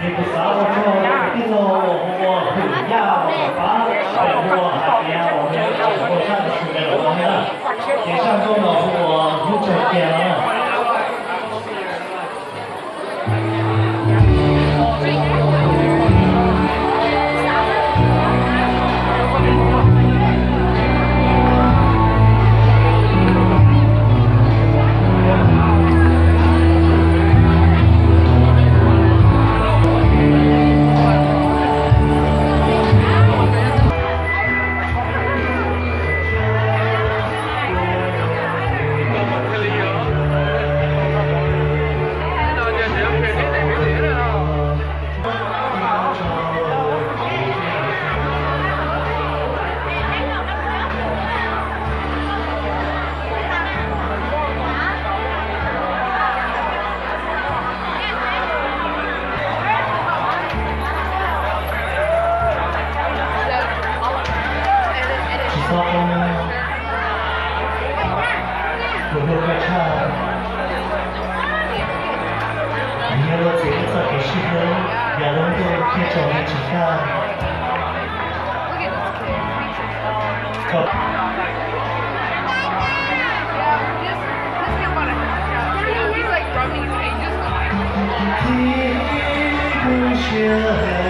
Kuv xav ua tsaug tij laug uas hu ua Hwm Yaj uas pab pem hu ua hais tias uas nws ua sab tus su nqe los no na, ces sab ntuj no hu ua hnub tsaug kiag no. Tsis txhob poob, kuv hlub koj tshaj. Nws yog luag txiv wb txoj kev sib hlub, yog lub ntuj thiaj tsaus ntuj tsis tag. Koj thiaj kuv siab.